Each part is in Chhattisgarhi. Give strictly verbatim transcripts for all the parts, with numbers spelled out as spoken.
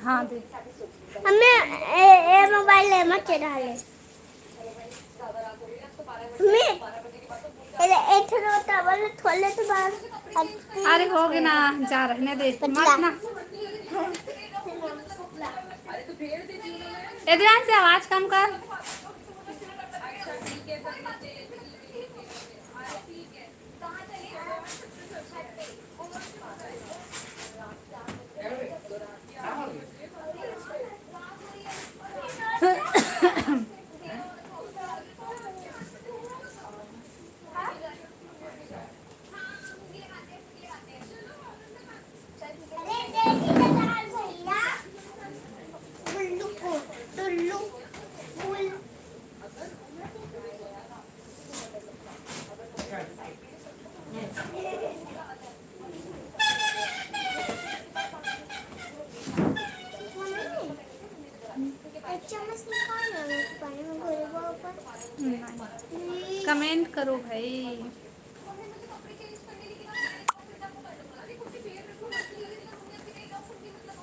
हाँ दे। हमें ए, ए मोबाइल ले मत चढ़ा ले। हमें ए, ए थोड़ा टावर थोड़े तो बाहर। अरे हो गए ना, जा रहने दे, मत ना। ए ध्यान से आवाज कम कर। एक चम्मच निकाल ना, मैं तो पानी में घोले वो ऊपर। नहीं। कमेंट करो भाई।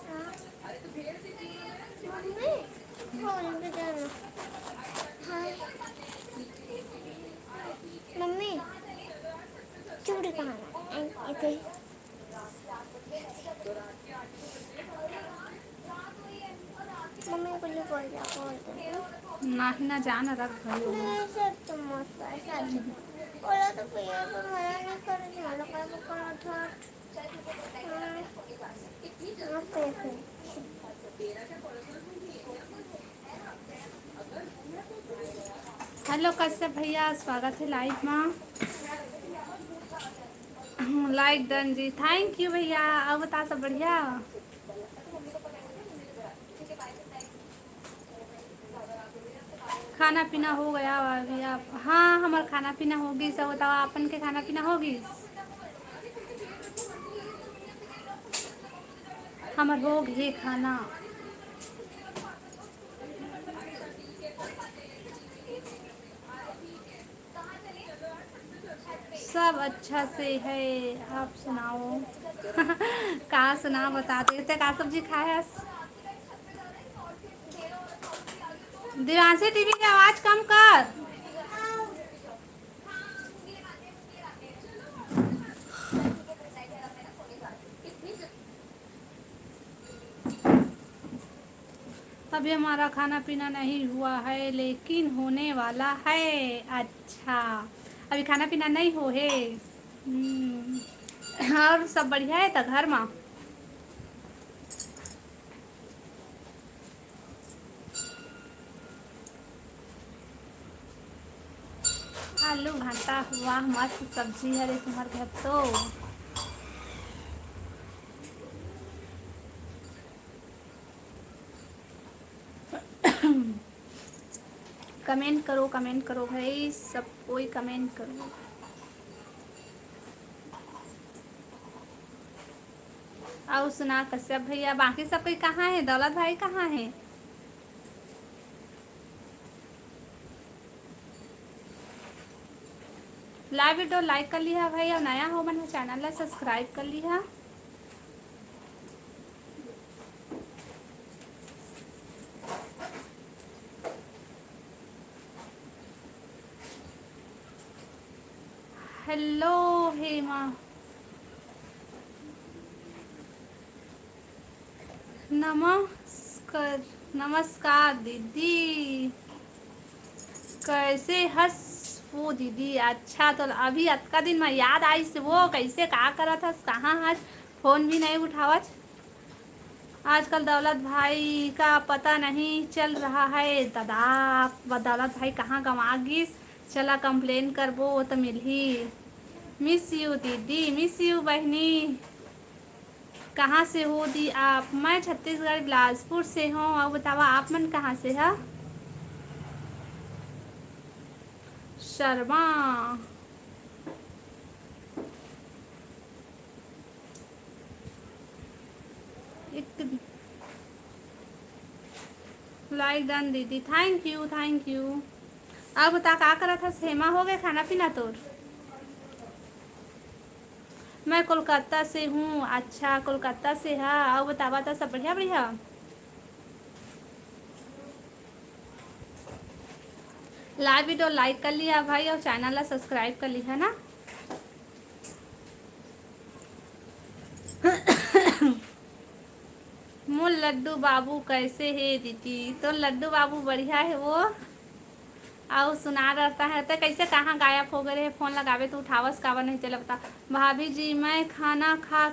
हाँ। मम्मी, फोन पे जाना। हाँ। मम्मी, चूड़ी कहाँ है? ऐसे। मम्मी को नहीं बोल जा, बोल दे। नाही ना जान रख भाई। नहीं, सब तो मस्त है, सच में। बोला तो पिया को मना नहीं करे, मला काय बोलला था? हाँ। मस्त है फिर। हेलो कश्यप भैया, स्वागत है लाइव में। लाइक डन जी, थैंक यू भैया। अब बता, सब बढ़िया? खाना पीना हो गया अभी आप? हाँ, हमार खाना पीना हो गई। सब बताओ, आपन के खाना पीना हो गई? हमर हो गए खाना। सब अच्छा से है, आप सुनाओ। का सुना, बता दे, ते का सब्जी खाए हस? दिवांशी, टीवी के आवाज कम कर। अभी हमारा खाना पीना नहीं हुआ है, लेकिन होने वाला है। अच्छा, अभी खाना पीना नहीं हो है। हम्म, और सब बढ़िया है त घर में? आलू भांटा, वाह, मस्त सब्जी हरे तुम्हार घर तो। कमेंट करो, कमेंट करो भाई, सब कोई कमेंट करो। अउ सुना कश्यप भैया, बाकी सब कोई कहाँ है? दौलत भाई कहाँ है? लाइव वीडियो लाइक कर लिहा भाई, अउ नया हो मन चैनल ला सब्सक्राइब कर लिहा। हेलो हेमा, नमस्कार, नमस्कार दीदी, कैसे हस वो दीदी? अच्छा, तो अभी अतका दिन में याद आइस वो, कैसे, का करत हस, कहाँ हस, फोन भी नहीं उठावत। आजकल दौलत भाई का पता नहीं चल रहा है दादा। दौलत भाई कहाँ गंवा गिस? चला कंप्लेन करबो, वो तो मिलही। मिस यू दीदी, मिस यू बहनी। कहाँ से हो दी आप? मैं छत्तीसगढ़ बिलासपुर से हूँ। और बतावा, आप मन कहाँ से है? शर्मा। एक लाइक डन दीदी, थैंक यू, थैंक यू। अब बता, का करत हस हेमा? हो गए खाना पीना तोर? मैं कोलकाता से हूँ। अच्छा, कोलकाता से हा। अउ बतावा, त सब बढ़िया, बढ़िया? लाइव वीडियो लाइक कर लिहा भाई, और चैनल ला सब्सक्राइब कर लिहा ना। मोर लड्डू बाबू कैसे हे दीदी? तो लड्डू बाबू बढ़िया हे वो। अउ सुना रहता है, ते कैसे कहाँ गायब हो गए रहे? फोन लगावे तो उठावस काबर नहीं, तेला बता। भाभी जी, मैं खाना खा,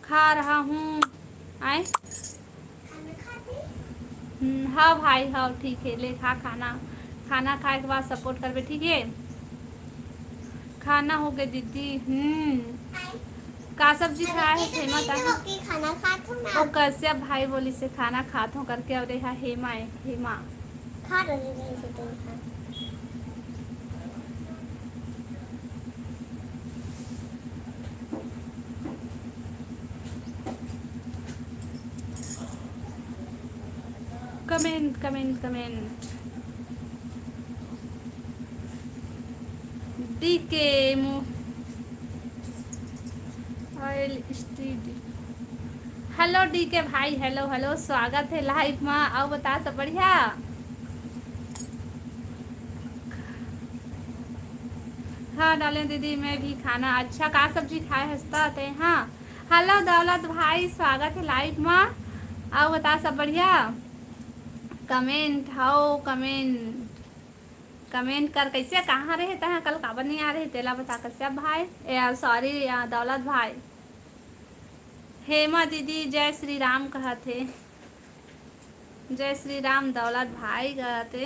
खा रहा हूँ। आए? हम्म, हाँ भाई, हाँ, ठीक है, ले खा खाना। खाना खाए के बाद सपोर्ट करबे, ठीक है? खाना हो गए दीदी। हम्म, का सब्जी खाए है? हेमा ताही। खाना खात हूँ ना। ओ, कश्यप भाई बोली से खाना खात हूँ करके, और यहाँ हेमा है, हेमा। खा रही नहीं से तुम खा। Comment, comment, comment. डीके मो-, ऑयल स्टूडियो। हेलो डीके भाई, हेलो, हेलो, स्वागत है लाइव में। अउ बता, सब बढ़िया? हाँ, डालें दीदी, मैं भी खाना। अच्छा, का सब्जी खाए हस त तैं? हाँ, हेलो दौलत भाई, स्वागत है लाइव में। अउ बता, सब बढ़िया? कमेंट, हाउ कमेंट, कमेंट कर, कैसे, कहाँ रहे तहाँ, कल काबर नहीं आ रहे, तेला बता कश्यप भाई, ए, सॉरी, दौलत भाई। हेमा दीदी जय श्री राम कहत हे, जय श्री राम दौलत भाई कहत हे।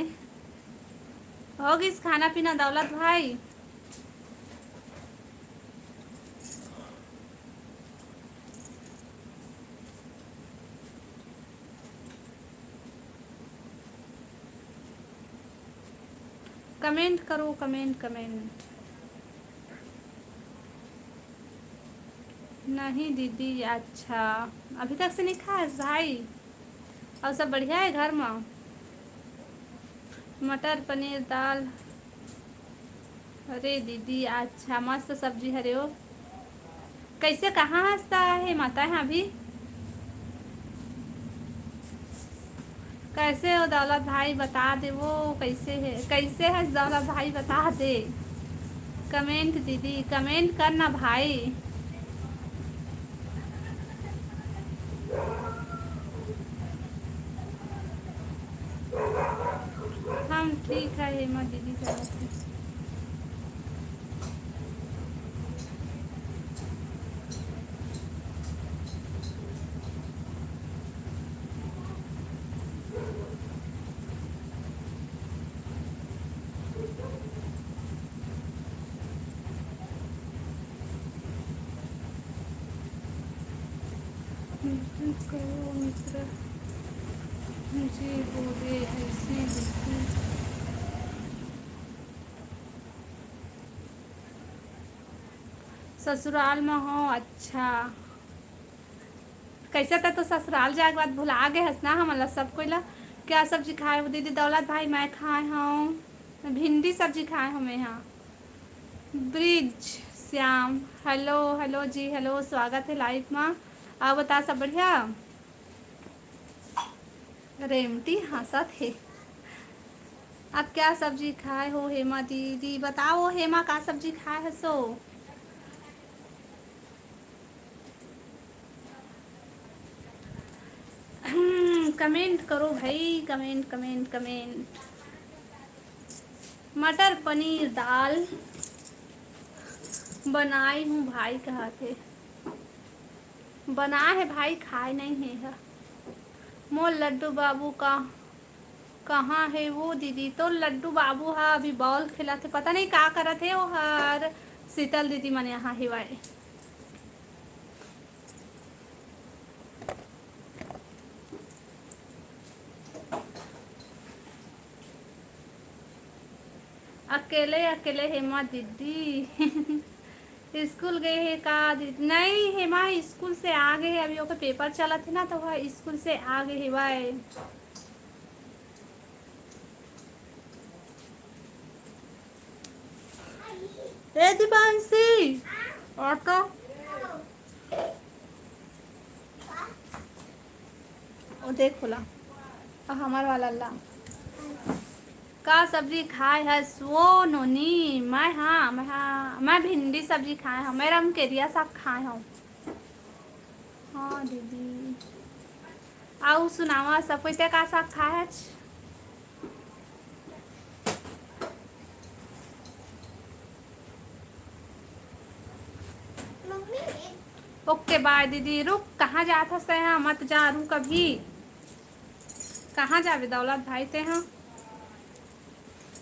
हो गिस खाना पीना दौलत भाई? कमेंट करो, कमेंट, कमेंट। नहीं दीदी, अच्छा, अभी तक से नहीं खास भाई? और सब बढ़िया है घर में? मटर पनीर दाल। अरे दीदी, अच्छा, मस्त सब्जी हरे हो। कैसे, कहाँ हंसता है माता है अभी? कैसे हो दौलत भाई, बता दे वो कैसे है, कैसे है दौलत भाई, बता दे। कमेंट दीदी, कमेंट करना भाई। हम ठीक है हेमा दीदी, कहत है। करो मित्र, जी बोले ऐसे बिल्कुल। ससुराल में हो, अच्छा। कैसे, तैं तो ससुराल जाए के बाद भुला गए हस ना हमन ला, सब कोई ला। क्या सब्जी खाए हो दीदी? दौलत भाई, मैं खाए हूँ भिंडी सब्जी खाए हूँ मैं यहाँ। ब्रिज श्याम, हेलो, हेलो जी, हेलो, स्वागत है लाइव में। अउ बता, सब बढ़िया? रेमटी हंसत हे। आप क्या सब्जी खाए हो हेमा दीदी? बताओ हेमा, का सब्जी खाए हसो? हम्म, कमेंट करो भाई, कमेंट, कमेंट, कमेंट। मटर पनीर दाल बनाई हूँ भाई, कहत हे। बना है भाई, खाए नहीं है, है। मोर लड्डू बाबू का, कहाँ है वो दीदी? तो लड्डू बाबू हा अभी बॉल खेलत हे, पता नहीं का करत हे वो हर। शीतल दीदी मन यहाँ हेवाए। अकेले, अकेले हेमा दीदी। स्कूल गए हे का दीदी? नहीं, हेमा स्कूल से आ गए हे, अभी ओकर पेपर चलत हे ना, तो वह स्कूल से आ गए हे। वाई। ए दीपांशी, ऑटो। ओ देख होला, आ हमार वाला ला। का सब्जी खाए हस वो नोनी? मैं, हाँ, मैं, हाँ, मैं भिंडी सब्जी खाए हूँ, मैं रमकेरिया साग खाए हूँ। हाँ दीदी, अउ सुनावा सब कोई, ते का साग खाए हच? ओके बाय दीदी। रुक, कहाँ जात हस तैं हा? मत जा, रुक अभी। कहाँ जाबे दौलत भाई तैं हा?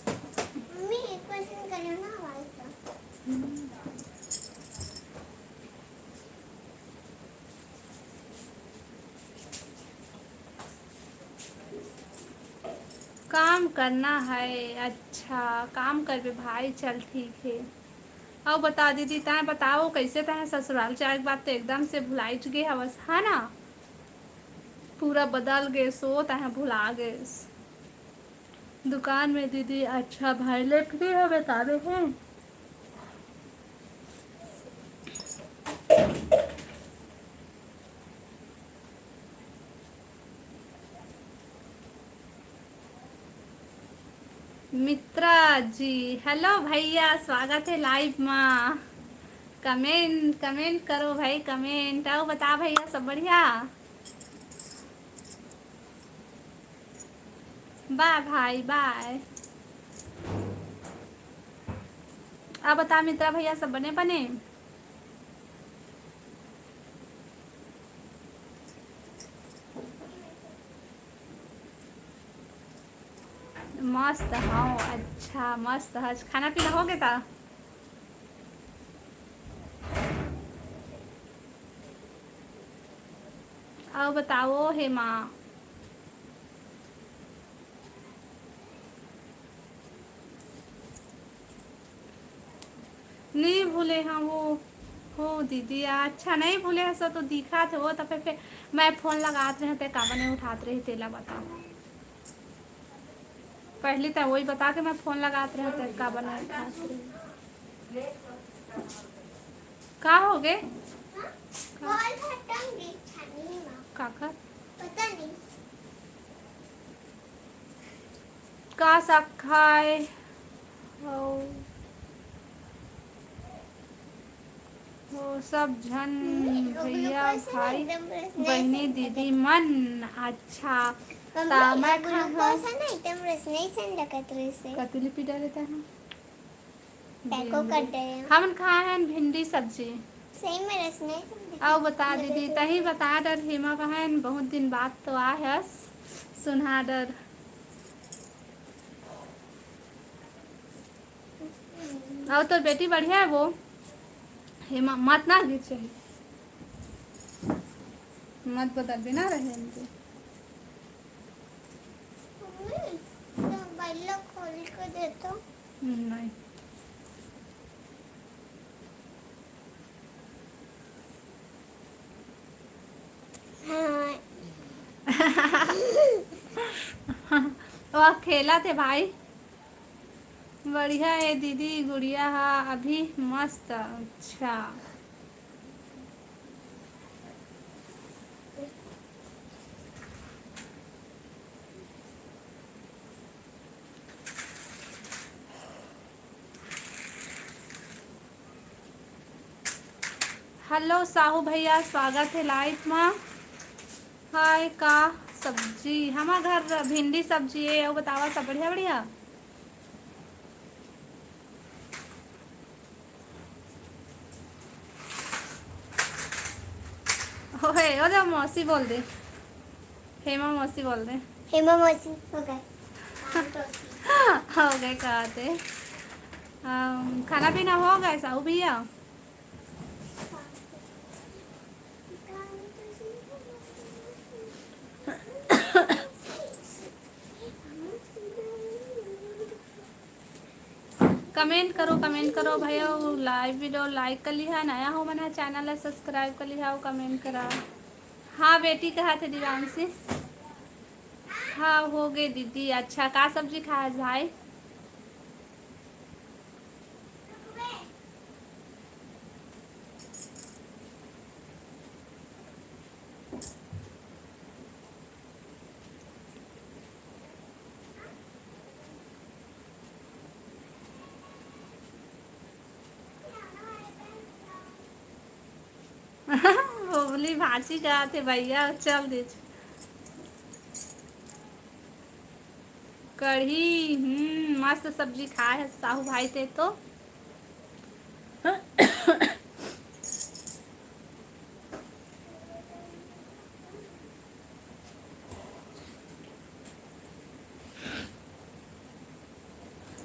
मम्मी, एक क्वेश्चन करियो ना, आवाज तो। काम करना है। अच्छा, काम करबे भाई, चल ठीक है। अउ बता दीदी, तैं बताओ, कैसे तैं ससुराल जाए के बाद तो एकदम से भुलाइच गे हवस, है ना? पूरा बदल गेस वो, तैं भुला गेस। दुकान में दीदी, अच्छा भाई, लेट भी हो, बता दे हैं। मित्रा जी, हेलो भैया, स्वागत है लाइव मा। कमेंट, कमेंट करो भाई, कमेंट। अउ बता भैया, सब बढ़िया? बाय भाई, बाय। अब बता मित्रा भैया, सब बने बने? मस्त हव। अच्छा, मस्त हस। खाना पीना हो गया था? अउ बताओ हेमा। नहीं भूले हाँ वो। हो दीदी, अच्छा नहीं भूले हस तो दिखा थे वो, तो फिर, फिर मैं फोन लगात रहे थे, काबर नहीं उठात रहे, तेला बताओ। पहली तो वही बता के मैं फोन लगात रहे थे, काबर नहीं उठात रहे। का हो गे? काकर? पता नहीं। का साग खाए? अउ, वो सब झन भैया, भाई, बहिनी, दीदी मन। अच्छा, ता मैं खा, हाँ। एकदम रस नहीं सन लगत रहिस। कतली पी डाले ता, हाँ। पैको कर दे। हमन खाए हन भिंडी सब्जी। सही में रस नहीं समझे। अउ बता दीदी, तही बता डर हेमा बहन, बहुत दिन बाद तो आए हस, सुना डर। अउ तोर बेटी बढ़िया है वो? हेमा, मत ना गिर चाहिए। मत बदल बिना रहे इनके। मम्मी, तो बैलो खोल के दे तो। नहीं। हाँ। वो खेलत हे भाई। बढ़िया हे दीदी, गुड़िया हा अभी मस्त। अच्छा। हेलो साहू भैया, स्वागत हे लाइव मा। हाय, का सब्जी? हमर घर भिंडी सब्जी हे। अउ बतावा, सब बढ़िया बढ़िया? ओए, ओ दे मौसी बोल दे। हेमा मौसी बोल दे। हेमा मौसी, हो गए। हो गए, कहा थे। अम, खाना पीना हो गए साहू भैया? कमेंट करो, कमेंट करो भैया, लाइव वीडियो लाइक कर लिहा, नया हो मन ह चैनल ला सब्सक्राइब कर लिहा अउ कमेंट करा। हाँ बेटी, कहा थे दिवांशी। हाँ, हो गए दीदी। अच्छा, का सब्जी खाए हस भाई? बबली भांची का आथे भैया, चल दे। कढ़ी, हम्म, मस्त सब्जी खाए है साहू भाई ते तो।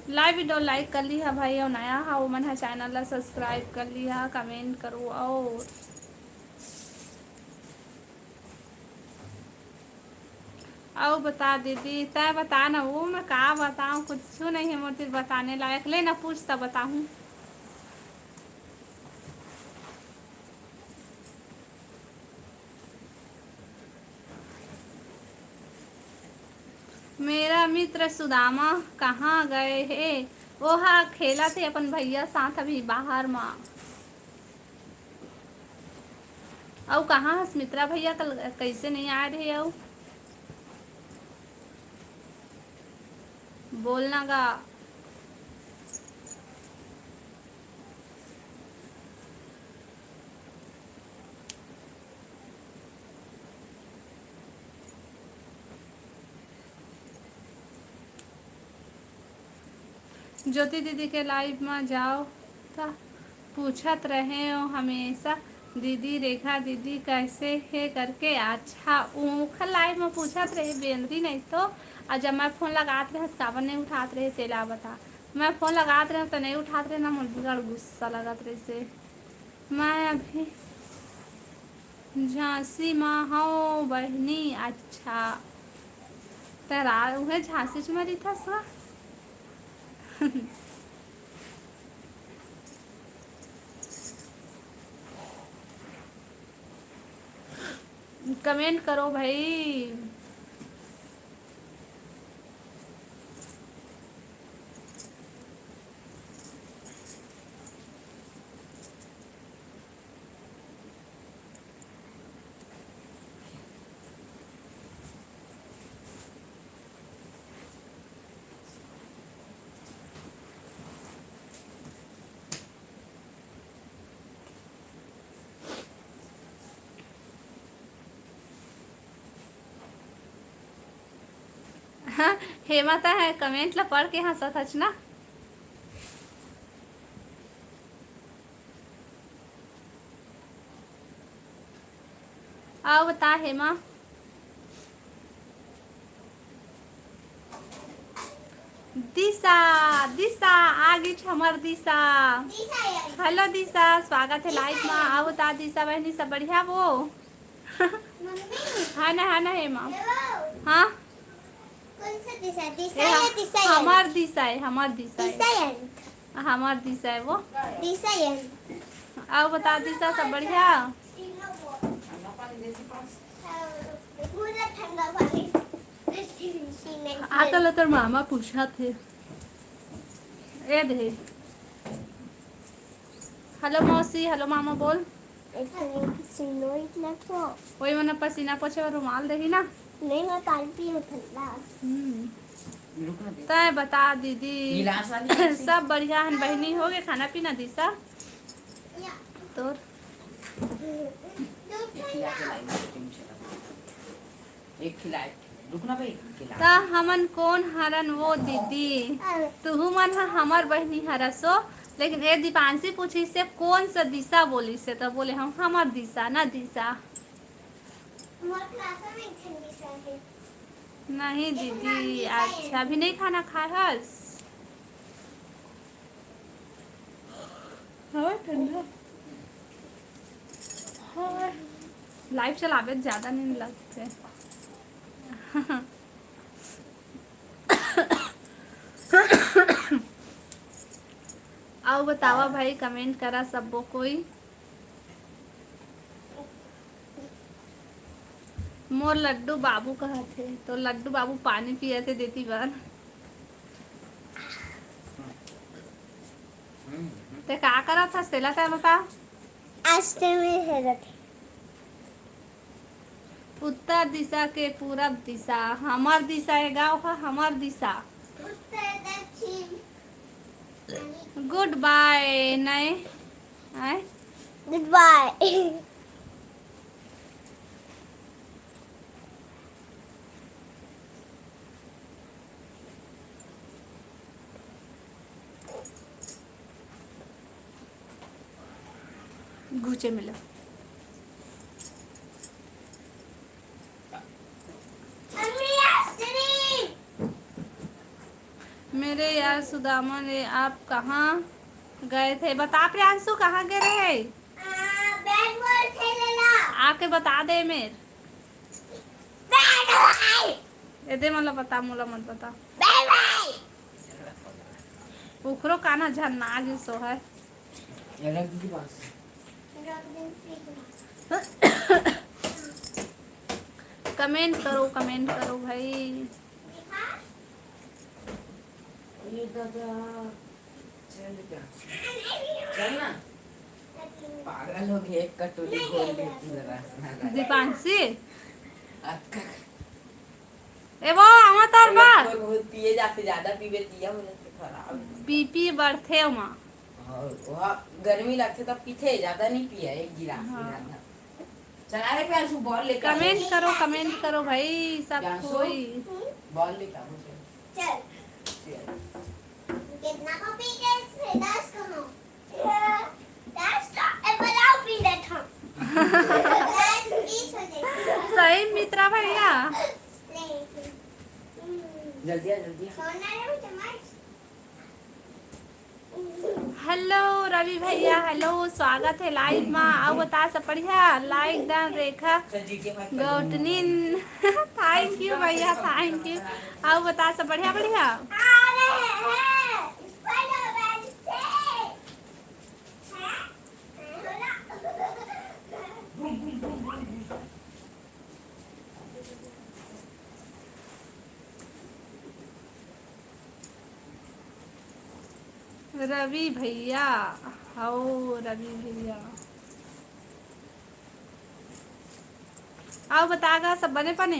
Live video like कर लिहा भाई, अउ नया हा ओमन हा channel ला subscribe कर लिहा, comment करो अउ अउ बता दीदी, तै बता ना, वो मैं का बताऊँ, कुछ नहीं है मोर तीर बताने लायक। ले ना पूछ, तब बताहूँ। मेरा मित्र सुदामा कहाँ गए हे? वो हा खेलत हे अपन भैया साथ अभी बाहर मा। अउ कहाँ हस मित्रा भैया, कल कैसे नहीं आए रहे? अउ बोलना गा। ज्योति दीदी के live मा जाओ, त पूछत रहे हो हमेशा, "दीदी, रेखा दीदी कैसे हे?" करके। अच्छा, ओखर live मा पूछत रहे बेंदरी नहीं तो, अउ जब मैं फोन लगात रहे त काबर नहीं उठात रहे, तेला बता। मैं फोन लगात रहे त नहीं उठात रहे ना, मोर बिगड़ गुस्सा लगत रहे से। मैं अभी झांसी मा हव बहिनी। अच्छा, त रा-, उहे झांसी च मा रहिथस गा। Comment करो भाई। हाँ, हेमा त है, comment ला पढ़ के हंसत हच ना। अउ बता हेमा। दिशा, दिशा, आ गई हमर दिशा। Hello दिशा, स्वागत है live मा। अउ बता दिशा बहनी, सब बढ़िया वो? हाँ ना, हाँ ना हेमा। हाँ। कौन सा दिशा? दिशा ए, या दिशा या? हमर दिशा है, हमर दिशा है। दिशा या। हमर दिशा है वो। दिशा या। अउ बता दिशा, सब बढ़िया? पूरा ठंडा पानी। आ तो लो, तोर मामा पूछत हे। ए दे। Hello मौसी, hello मामा बोल। एक तो पसीनो इतना तो। वही मने पसीना पोछे बर रुमाल देही ना। नहीं, मैं पानी पी हूँ ठंडा। हम्म। रुक ना दे। तय बता दीदी। गिलास वाली सब बढ़िया हन बहिनी, हो गए खाना पीना दिशा? या। तोर? एक खिला, एक खिला, एक खिला। रुक ना भाई, खिला। त हमन कोन हरन वो दीदी? तुहू मन ह हमर बहिनी हरसो, लेकिन ए दीपांशी पूछिस से कोन सा दिशा बोलिस से, त बोले हम हमर दिशा, ना दिशा। मोर class में एक झन दिशा है। नहीं एक नाम दीदी, दिशा है। अच्छा, अभी नहीं खाना खाए हस? हवा ठंडा। हाँ, live चलाबे त ज्यादा नींद लगथे। अउ बतावा भाई, comment करा सब्बो कोई। मोर लड्डू बाबू कहत हे, तो लड्डू बाबू पानी पियत हे देती बर। ते का करत हस, तेला ते बता। अष्टमी हेरत हे। उत्तर दिशा के पूरब दिशा, हमर दिशा, ये गाँव ह हमर दिशा। उत्तर दक्षिण। Good bye, नए, आय? Good bye। घुचे मिला। मेरे यार सुदामा रे, आप कहाँ गए थे? बता प्रियांशु, कहाँ गए रहे? आ, बैट बॉल खेले ला। आके बता दे मेर। Bat ball. ए दे, मोला बता, मोला मत बता। Bat ball. ओकरो काना झरना आगे सो है। रख दी बांस। कमेंट करो, कमेंट करो भाई। ये दादा, चल प्रियांशु, चल ना। पागल हो गई, एक कटोरी घोल के पूरा रास्ता। दीपांशी। अतका ए वो, आवा तोर बर। बहुत पिए जाथे, ज्यादा पीबे त ये हो जाथे खराब। बीपी बढ़थे ओमा। हाँ, वहाँ गर्मी लगथे तब पीथे, ज्यादा नहीं पिए, एक गिलास हाँ। ज्यादा। चला रे प्रियांशु, बॉल लेके आ। कमेंट करो, कमेंट करो भाई, सब प्रियांशु, कोई। बॉल लेके आओ, चल। चल। चल। कितना को पी गए थे? दस को हो। दस का, ए, बनाओ पी लेता हूँ। दस, बीस हो जाएगा। सही मित्रा भैया। नहीं। हम्म। जल्दी आ, जल्दी आ। छोड़ना रे वो चम्मच। हेलो रवि भैया, हेलो, स्वागत है लाइव मा। अउ बता सब बढ़िया, लाइक डन रेखा गौटनिन। थैंक यू भैया, थैंक यू। अउ बता सब बढ़िया, बढ़िया। रवि भैया, हव रवि भैया। अउ बता गा, सब बने पने?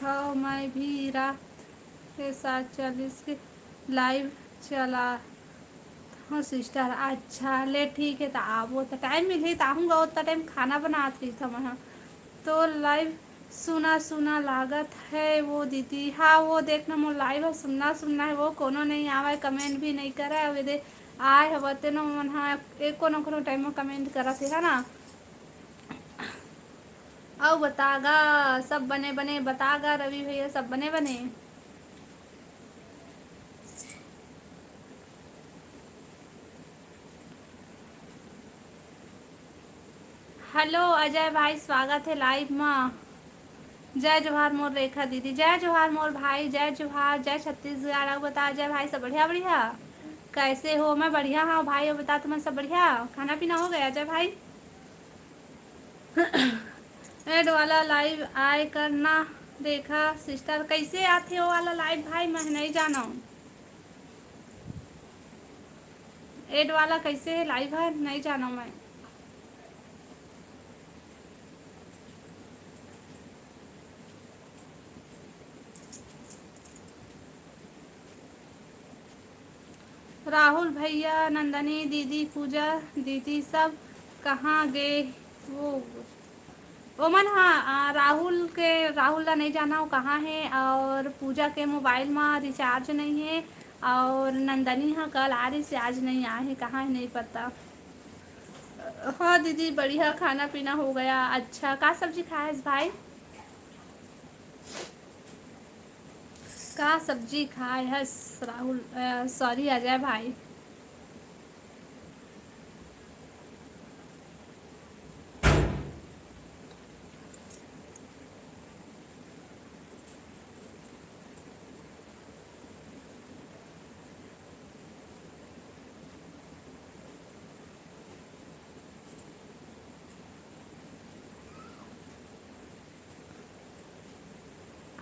हव, मैं भी रात के सात चालीस के लाइव चलात हूँ सिस्टर। अच्छा, ले ठीक है, त आबो, त टाइम मिलही त आहूँ गा, ओतना टाइम खाना बनात रहिथव मैं ह। तो लाइव सुना सुना लागत है वो दीदी। हाँ, वो देखना, मोर लाइव ह सुन्ना सुन्ना है, वो कोनो नहीं आवे, कमेंट भी नहीं करे। अउ एदे आए हवय तेनो मन ह एको न कोनो टाइम म कमेंट करत हे, है ना? अउ बता गा, सब बने बने बता गा रवि भैया, सब बने बने। हेलो अजय भाई, स्वागत है लाइव मा। जय जोहार मोर रेखा दीदी, जय जोहार मोर भाई, जय जोहार, जय छत्तीसगढ़। अउ बता अजय भाई, सब बढ़िया बढ़िया? कैसे हो? मैं बढ़िया हूँ भाई। अउ बता तुमन सब बढ़िया? खाना पीना हो गया अजय भाई? एड वाला लाइव आय कर ना रेखा सिस्टर, कैसे आथे वो वाला लाइव भाई? मैं नहीं जानव। एड वाला कैसे है लाइव है, नहीं जानव मैं। राहुल भैया, नंदनी दीदी, पूजा दीदी सब कहाँ गे? वो ओमन ह, आ, राहुल के, राहुल ला नहीं जाना वो कहाँ है, और पूजा के मोबाइल मा रिचार्ज नहीं है, और नंदनी ह कल आ रही से आज नहीं आए है, कहाँ है नहीं पता। हाँ दीदी, बढ़िया खाना पीना हो गया। अच्छा, का सब्जी खाए हस भाई? का सब्जी खाए हस राहुल, अ, सॉरी अजय भाई?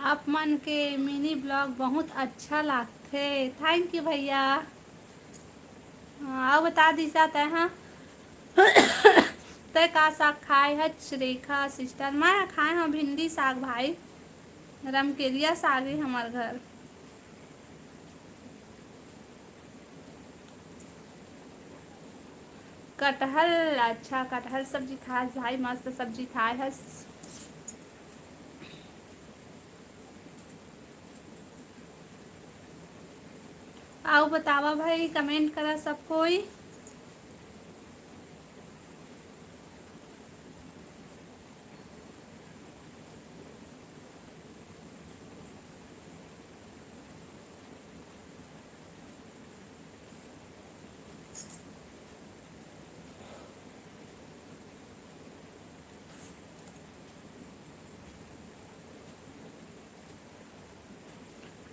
आप मन के मिनी ब्लॉग बहुत अच्छा लागथे। थैंक यू भैया। हाँ, अउ बता दिशा, तै हा तै का साग खाए हच रेखा सिस्टर? मैं खाए हूँ भिंडी साग भाई, रमकेरिया साग है हमार घर। कटहल, अच्छा, कटहल सब्जी खास भाई, मस्त सब्जी खाए हस। अउ बतावा भाई, comment करा सब कोई।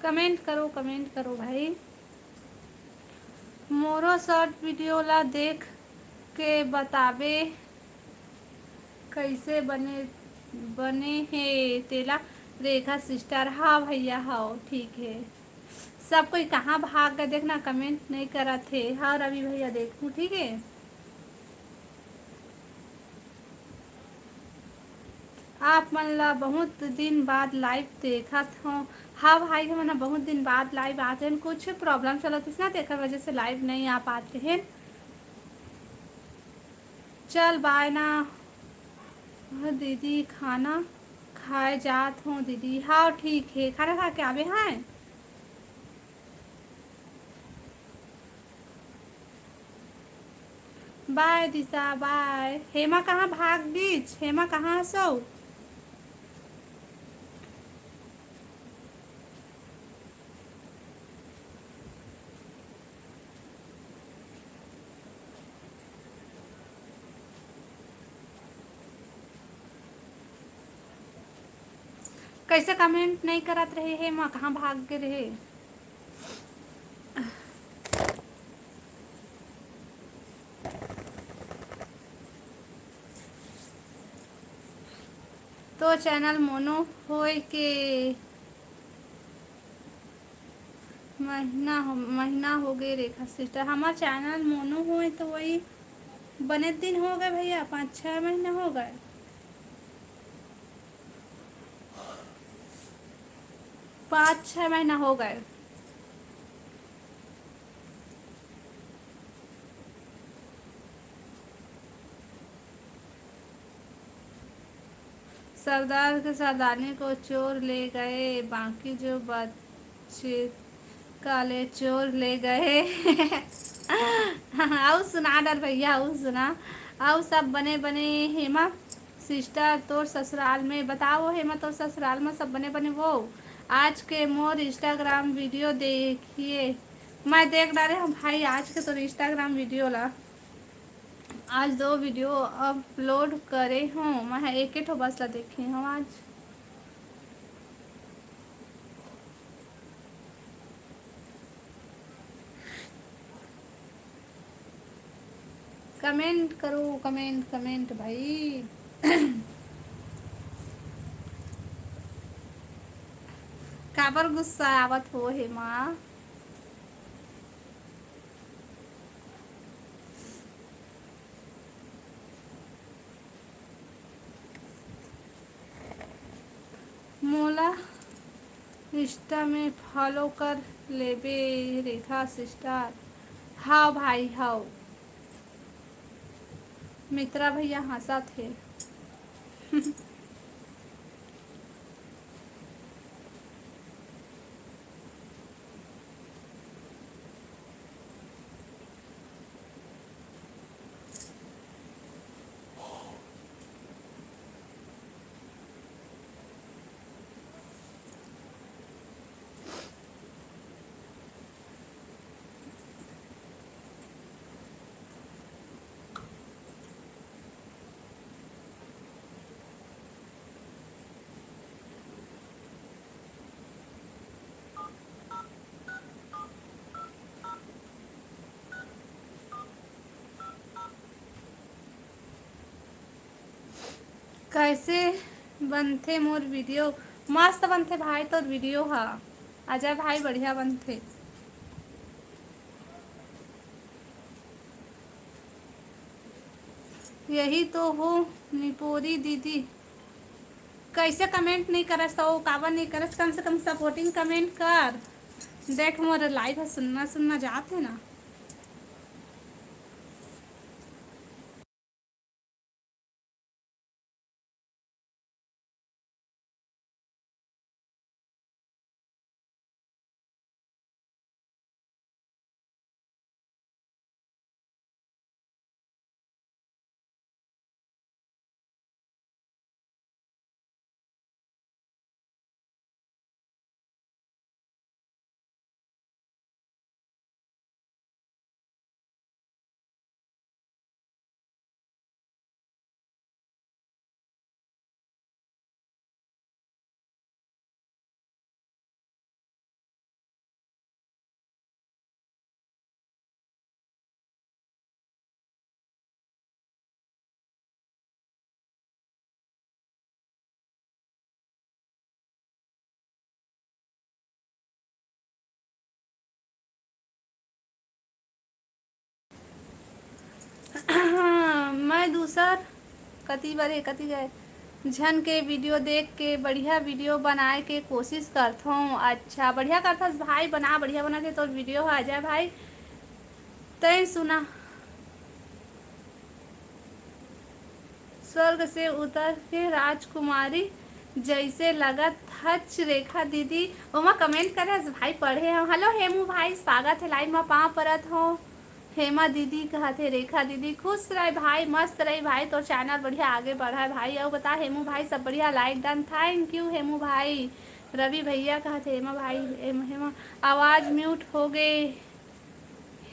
Comment करो, comment करो भाई। मोरो short video ला देख के बताबे कइसे बने, बने हे तेला। रेखा sister, हाँ भैया, हाँ, ठीक है। सब कोई कहाँ भाग गए, देखना comment नहीं करत हे। हाँ रवि भैया, देखूँ, ठीक है। आप मन ला बहुत दिन बाद live देखत हौं। हाँ भाई, हमन ह बहुत दिन बाद live आत हन, कुछ problem चलत रहिस ना, तेकर वजह से live नहीं आ पात रहेन। चल bye ना। हाँ दीदी, खाना खाए जात हौं दीदी। हाँ ठीक है, खाना खा के आबे हैं। Bye दिशा, bye। हेमा कहाँ भाग गीच? हेमा कहाँ हसो? कैसे comment नहीं करत रहे हेमा, कहाँ भाग के रहे? तो channel मोनो होए के महीना हो, महीना हो गए रेखा sister। हमार channel मोनो होए तो वही बने दिन हो गए भैया, पाँच छः महीना हो गए। पाँच छः महीना हो गए। सरदार के सरदारनी को चोर ले गए, बाकी जो बचे काले चोर ले गए। अउ सुना डर भैया, अउ सुना। अउ सब बने बने हेमा sister तोर ससुराल में? बताओ हेमा, तोर ससुराल में सब बने बने वो? आज के मोर Instagram video देखिए, मैं देख डारे हूँ भाई आज के तोर Instagram video ला। आज दो video upload करे हूँ, मैं एके ठो बस ला देखे हूँ आज। Comment करो, comment, comment भाई। काबर गुस्सा आवत हो हेमा? मोला Insta में follow कर लेबे रेखा sister। हाव भाई, हाव। मित्रा भैया हंसत हे। कैसे बनथे मोर video? मस्त बनथे भाई तोर video हा, अजय भाई, बढ़िया बनथे। यही तो हो निपोरी दीदी, कैसे comment नहीं करस तो काबर नहीं करस, कम से कम supporting comment कर। देख मोर live ह सुन्ना सुन्ना जात हे ना। मैं दूसर कति बर हे, कति गए झन के वीडियो देख के बढ़िया वीडियो बनाए के कोशिश करथों। अच्छा, बढ़िया करथस भाई, बना, बढ़िया बनत हे तोर वीडियो ह अजय भाई। तैं सुना, स्वर्ग से उतर के राजकुमारी जैसे लगत हच रेखा दीदी। ओमा कमेंट करे हस भाई, पढ़े हव। हेलो हेमू भाई, स्वागत हे लाइव मा, पाँव परत हो। हेमा दीदी कहत हे, रेखा दीदी खुश रहे भाई, मस्त रही भाई, तोर चैनल बढ़िया आगे बढ़ाए भाई। अउ बता हेमू भाई, सब बढ़िया? लाइक डन, थैंक यू हेमू भाई। रवि भैया कहत हे, हेमा भाई, हेम-, हेमा, आवाज म्यूट हो गे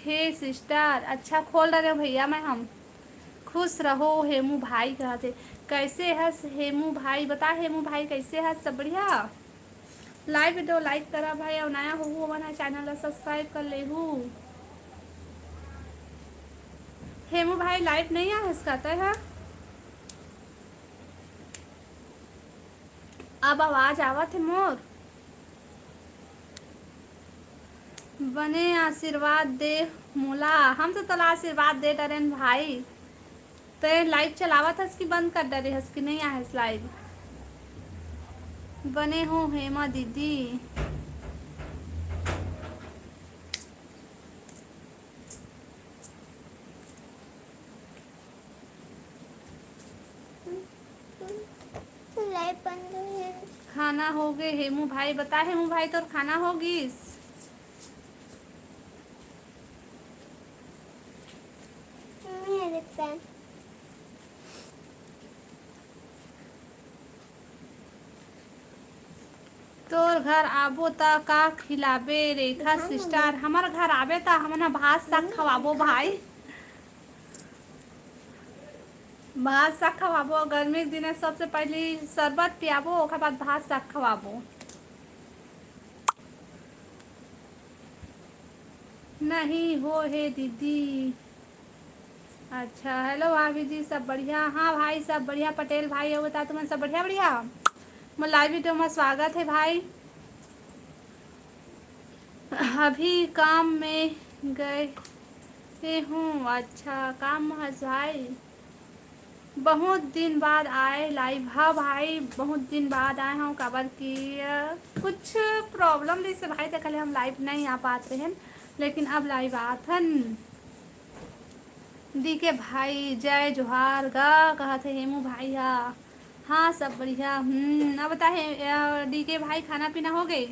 हे सिस्टर। अच्छा, खोल डरे भैया मैं हम। खुश रहो हेमू भाई कहत हे। कैसे हस हेमू भाई? बता हेमू भाई, कैसे हस? सब बढ़िया? लाइव वीडियो लाइक करा भाई, अउ नया होहू, हमन ह चैनल ला सब्सक्राइब कर लेहू। हेमू भाई, लाइव नहीं आ हस का तैं ह? अब आवाज आवत हे मोर? बने आशीर्वाद दे मोला। हम तो तोला आशीर्वाद दे डरेन भाई। तैं लाइव चलावत हस कि बंद कर डरे हस कि नहीं आहे लाइव? बने हो हेमा दीदी। लाइव बंद हो गे। खाना हो गे हेमू भाई, बता हेमू भाई, तोर खाना हो गिस? नहीं, देखता है। तोर घर आबो त का खिलाबे रेखा सिस्टर? हमर घर आबे त हमन ह भात साग खवाबो भाई। भात साग खवाबो, गर्मी के दिने सबसे पहली शरबत पियाबो, ओकर बाद भात साग खवाबो। नहीं हो हे दीदी। अच्छा, हेलो भाभी जी, सब बढ़िया? हाँ भाई, सब बढ़िया। पटेल भाई, अउ बता, तुमन सब बढ़िया, बढ़िया? मोर लाइव वीडियो में स्वागत है भाई। अभी काम में गए हूँ। अच्छा, काम में हस भाई? बहुत दिन बाद आए लाइव। हाँ भाई, बहुत दिन बाद आए हूँ, काबर कि, अ, कुछ प्रॉब्लम रहिस हे भाई, तेकर ले हम लाइव नहीं आ पात रहेन, लेकिन अब लाइव आत हन। डीके भाई, जय जोहार गा, कहत हे हेमू भाई हा। हाँ, सब बढ़िया। हम्म, अब बता हे, अ, डीके भाई, खाना पीना हो गे?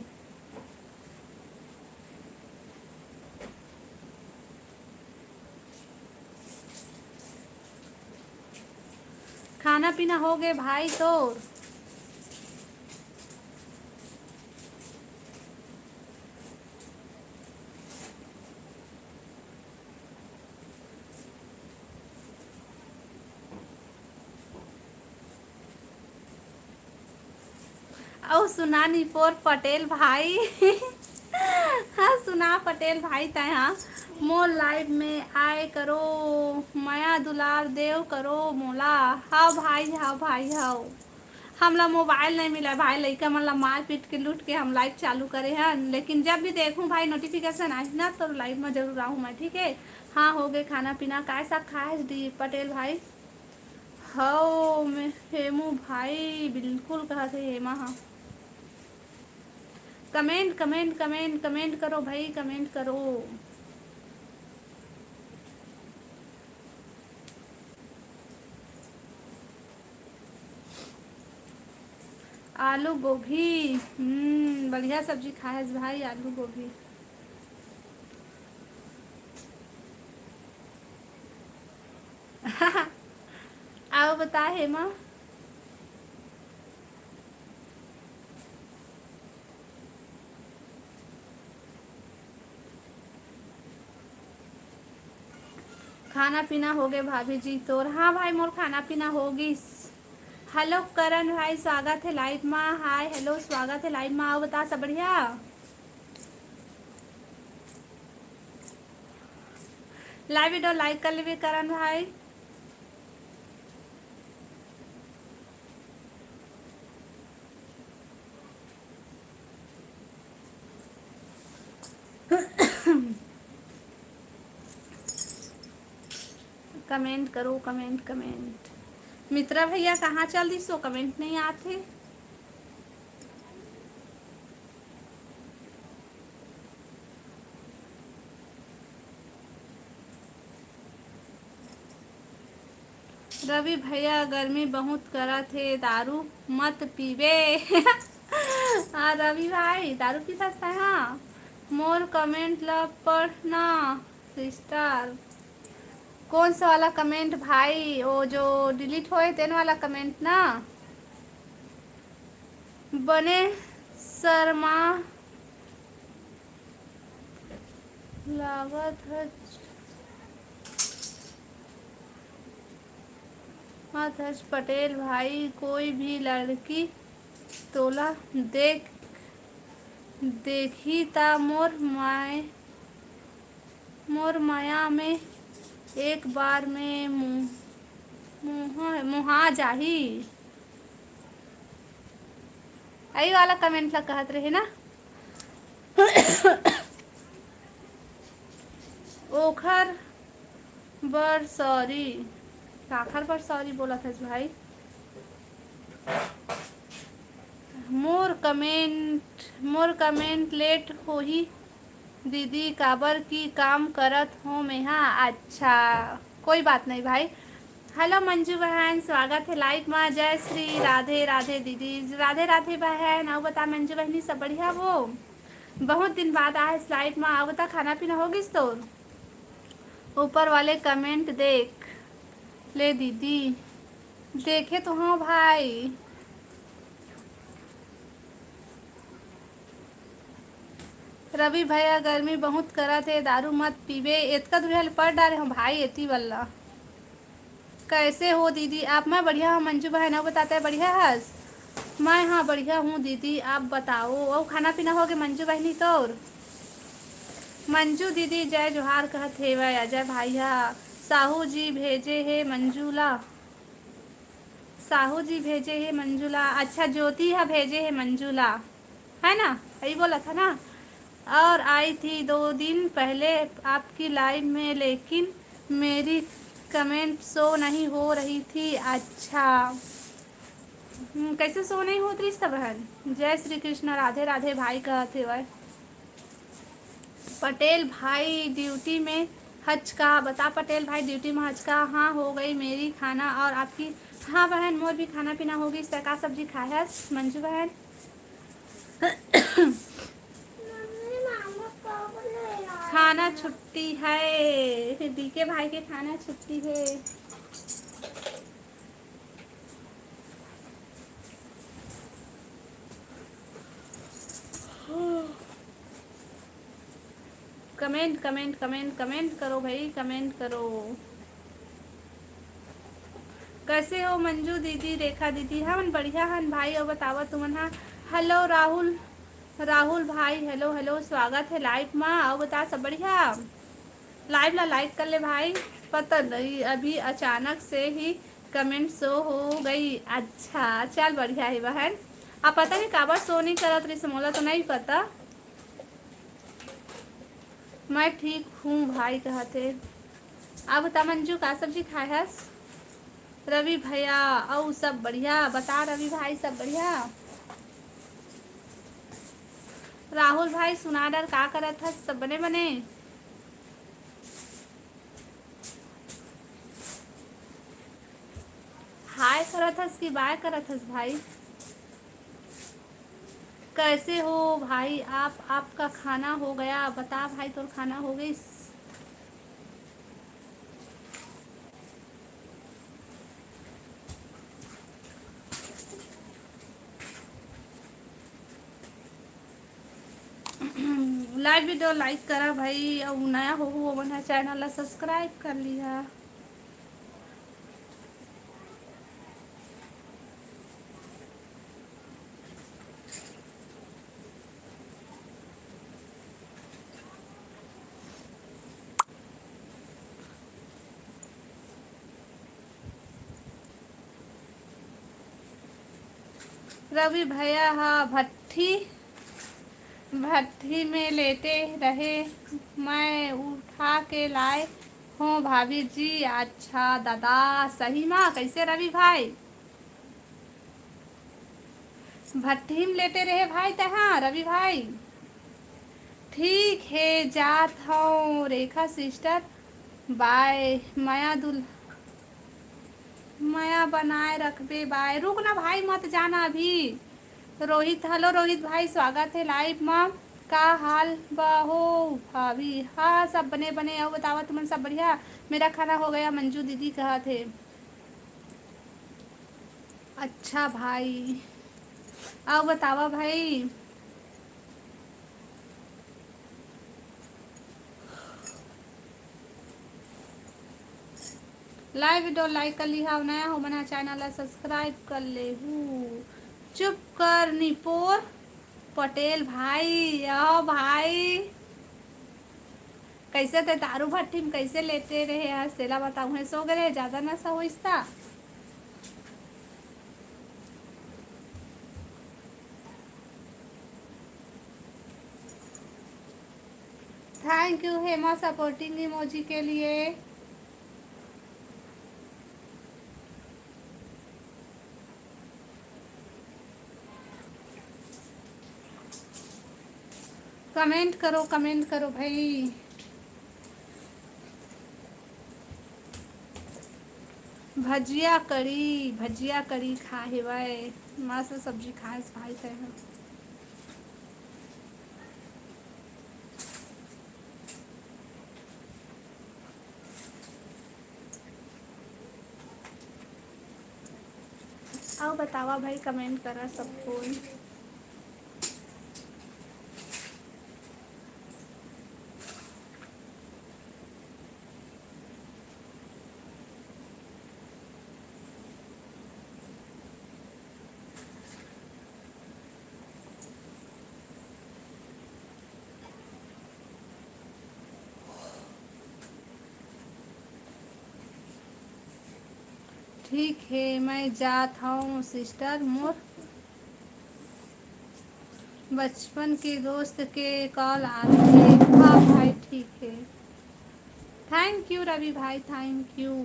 खाना पीना हो गे भाई तोर? अउ सुना निपोर पटेल भाई। हाँ, सुना पटेल भाई, तैं हा मोर लाइव में आए करो, मया दुलार देव करो मोला। हाँ भाई, हाँ भाई, हाँ। हमला मोबाइल नहीं मिला भाई, लइका मन ला मार पीट के लूट के हम लाइव चालू करे हन, लेकिन जब भी देखूं भाई नोटिफिकेशन आही ना, तो लाइव में जरूर आहूं मैं, ठीक है? हाँ, हो गए खाना पीना। काय साग खाए हस डी पटेल भाई? हव, मैं हेमू भाई, बिल्कुल कहत हे हेमा हा। कमेंट, कमेंट, कमेंट, कमेंट करो भाई, कमेंट करो। आलू गोभी, हम्म, बढ़िया सब्जी खाए हस भाई, आलू गोभी। अउ बता हेमा। खाना पीना हो गए भाभी जी तोर? हाँ भाई, मोर खाना पीना हो गिस। हेलो करण भाई, स्वागत है लाइव मा। हाय, हेलो, स्वागत है लाइव मा। अउ बता, सब बढ़िया? लाइव वीडियो लाइक कर लेबे करण भाई। कमेंट करो, कमेंट, कमेंट। मित्रा भैया कहाँ चल दिसो, कमेंट नहीं आते। रवि भैया, गर्मी बहुत करत हे, दारू मत पीबे। हाँ रवि भाई, दारू पीथस तैं? हाँ, मोर कमेंट ला पढ़ना सिस्टर। कौन सा वाला कमेंट भाई? वो जो डिलीट होए तेन वाला कमेंट ना? बने शर्मा लागत हच, लागत हच पटेल भाई, कोई भी लड़की तोला देख, देखही ता मोर माय, मोर माया में एक बार में मुँह, मुँह, मुँहा जाही। यही वाला कमेंट ला कहत रहे ना। ओखर बर सॉरी। काखर बर सॉरी बोलत हस भाई? मोर कमेंट, मोर कमेंट लेट होही दीदी, काबर की काम करत हो मेहा। अच्छा, कोई बात नहीं भाई। हेलो मंजू बहन, स्वागत है लाइव मा। जय श्री राधे राधे दीदी। राधे राधे बहन। अउ बता मंजू बहनी, सब बढ़िया वो? बहुत दिन बाद आए इस लाइव मा। अउ बता, खाना पीना हो गिस तोर? ऊपर वाले कमेंट देख ले दीदी। देखे तो हाँ भाई। रवि भैया, गर्मी बहुत करत हे, दारू मत पीबे। एतका दुरिहा ले पढ़ डारे हूँ भाई, एती वल्ला। कैसे हो दीदी आप? मैं बढ़िया हूँ मंजू बहन, अउ बता तैं बढ़िया हस? मैं हाँ बढ़िया हूँ दीदी, आप बताओ। अउ खाना पीना हो गे मंजू बहनी तोर? मंजू दीदी जय जोहार कहत हेवय अजय भाई हा। साहू जी भेजे हे मंजू ला। साहू जी भेजे हे मंजू ला। अच्छा, ज्योति हा भेजे हे मंजू ला, है ना? यही बोला था ना। और आई थी दो दिन पहले आपकी लाइव में, लेकिन मेरी कमेंट शो नहीं हो रही थी। अच्छा, हम्म, कैसे शो नहीं होत रहिस त बहन? जय श्री कृष्ण, राधे राधे भाई कहत हेवय। पटेल भाई ड्यूटी में हच का? बता पटेल भाई ड्यूटी में हच का? हाँ, हो गई मेरी खाना और आपकी? हाँ बहन, मोर भी खाना पीना हो गिस। त का सब्जी खाए हस मंजू बहन? खाना छुट्टी है, डीके भाई के खाना छुट्टी है। कमेंट, कमेंट, कमेंट, कमेंट करो भाई, कमेंट करो। कैसे हो मंजू दीदी, रेखा दीदी? हमन बढ़िया हन भाई, अउ बतावा तुमन हा। हेलो राहुल, राहुल भाई, हेलो, हेलो, स्वागत है लाइव मा। अउ बता, सब बढ़िया? लाइव ला लाइक कर ले भाई। पता नहीं, अभी अचानक से ही कमेंट शो हो गई। अच्छा, चल बढ़िया है बहन। अब पता नहीं काबर शो नहीं करत रहिस, मोला तो नहीं पता। मैं ठीक हूँ भाई कहत हे। अब बता मंजू, का सब्जी खाए हस? रवि भैया, अउ सब बढ़िया? बता रवि भाई, सब बढ़िया? राहुल भाई, सुना डर, का करत हस? सब बने बने? हाय करत हस कि बाय करत हस भाई? कैसे हो भाई आप? आपका खाना हो गया? बता भाई, तोर खाना हो गइस? लाइव वीडियो लाइक करा भाई, अउ नया होहू ओमन ह चैनल ला सब्सक्राइब कर लिहा। रवि भैया हा भट्ठी, भट्ठी में लेटे रहे, मैं उठा के लाए हो भाभी जी, अच्छा दादा, सही मा कैसे रवि भाई? भट्ठी में लेटे रहे भाई तहाँ, रवि भाई। ठीक है, जात हूँ रेखा सिस्टर, बाय। मया दुल मया बनाए रखबे बाय। रुक ना भाई, मत जाना अभी। रोहित, हेलो रोहित भाई, स्वागत है लाइव मा। का हाल बा हो भाभी? हाँ, सब बने बने। अउ बतावा, तुमन सब बढ़िया? मेरा खाना हो गया, मंजू दीदी कहत हे। अच्छा भाई, अउ बतावा भाई। लाइव वीडियो लाइक कर लिहा, नया हो मना चैनल ला सब्सक्राइब कर लेहू। चुप कर निपोर पटेल भाई, आओ भाई। कैसे ते दारू भट्ठी में कैसे लेटे रहे हस, तेला बताऊँ है, सो गए रहे, ज्यादा नशा होइस ता। Thank you Hema supporting emoji के लिए। कमेंट करो, कमेंट करो भाई। भजिया कड़ी, भजिया कड़ी खा हेवय, मस्त सब्जी खाए भाई तैं ह। अउ बतावा भाई, कमेंट करा सब कोई। ठीक हे, मैं जात हूँ सिस्टर, मोर बचपन के दोस्त के कॉल आथे। हाँ भाई, ठीक हे। थैंक यू रवि भाई, थैंक यू।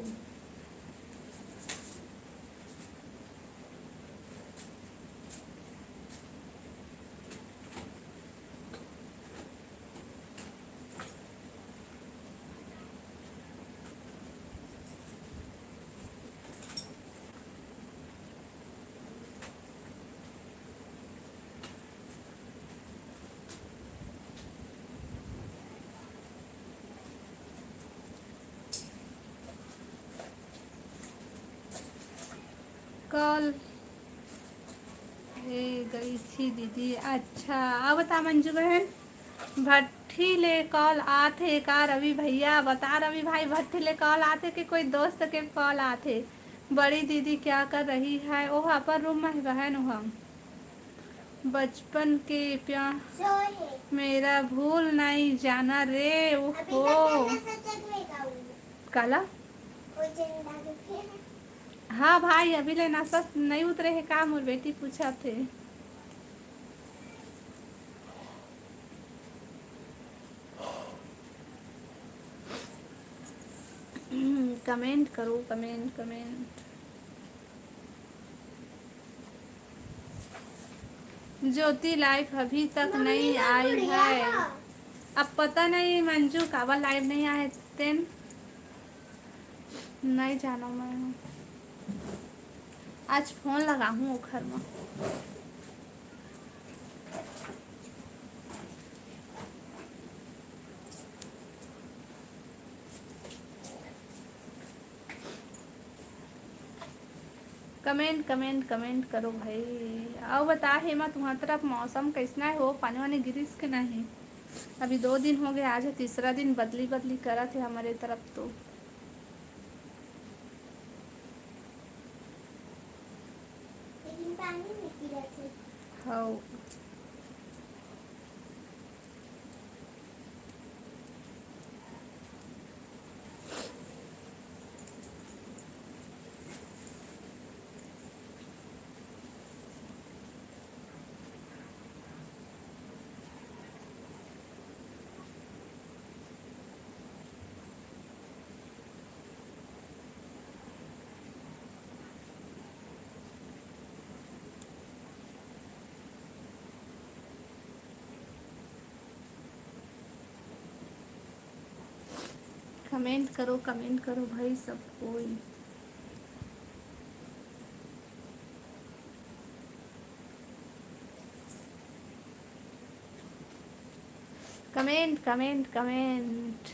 कल ए गई थी दीदी। अच्छा, अब बता मंजू बहन, भट्ठी ले कॉल आथे का रवि भैया? बता रवि भाई, भट्ठी ले कॉल आथे कि कोई दोस्त के कॉल आथे? बड़ी दीदी क्या कर रही है? ओह अपन रूम में है बहन, ओह। बचपन के प्यार मेरा भूल नहीं जाना रे, ओहो। काला? हाँ भाई, अभी ले नशा नहीं उतरे हे का, मोर बेटी पूछत हे। कमेंट करो, कमेंट, कमेंट। ज्योति लाइव अभी तक नहीं आई है। अब पता नहीं मंजू काबर लाइव नहीं आए तेन, नहीं जानो मैं। आज फोन लगाहूँ ओखर में। कमेंट, कमेंट, कमेंट करो भाई। अउ बता हेमा, तुम्हार तरफ मौसम कैसना हे हो? पानी वानी गिरिस के नहीं? अभी दो दिन हो गए, आज है तीसरा दिन, बदली बदली करत हे हमारे तरफ तो। लेकिन पानी नहीं गिरत हे। हाँ। कमेंट करो, कमेंट करो भाई सब कोई। Comment, comment, comment.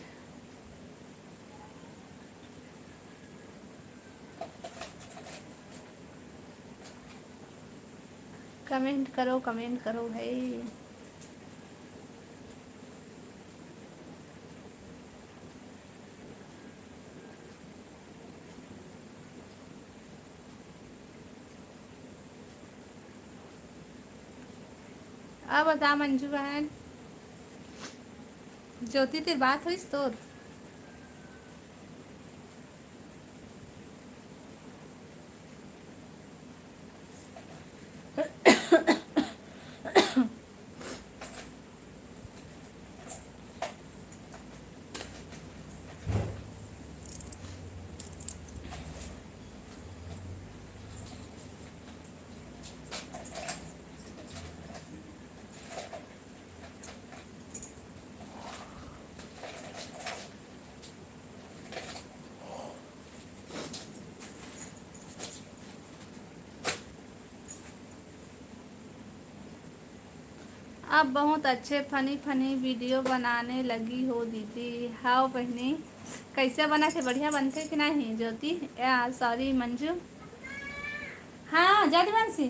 कमेंट करो, कमेंट करो भाई। अब बता मंजू बहन, ज्योति, तेरी बात होइस तोर? अब बहुत अच्छे funny funny video बनाने लगी हो दीदी। हाव बहिनी, कैसे बना थे? बढ़िया बनथे कि नहीं ज्योति? या, sorry, मंजू। हाँ, जा दीवांशी।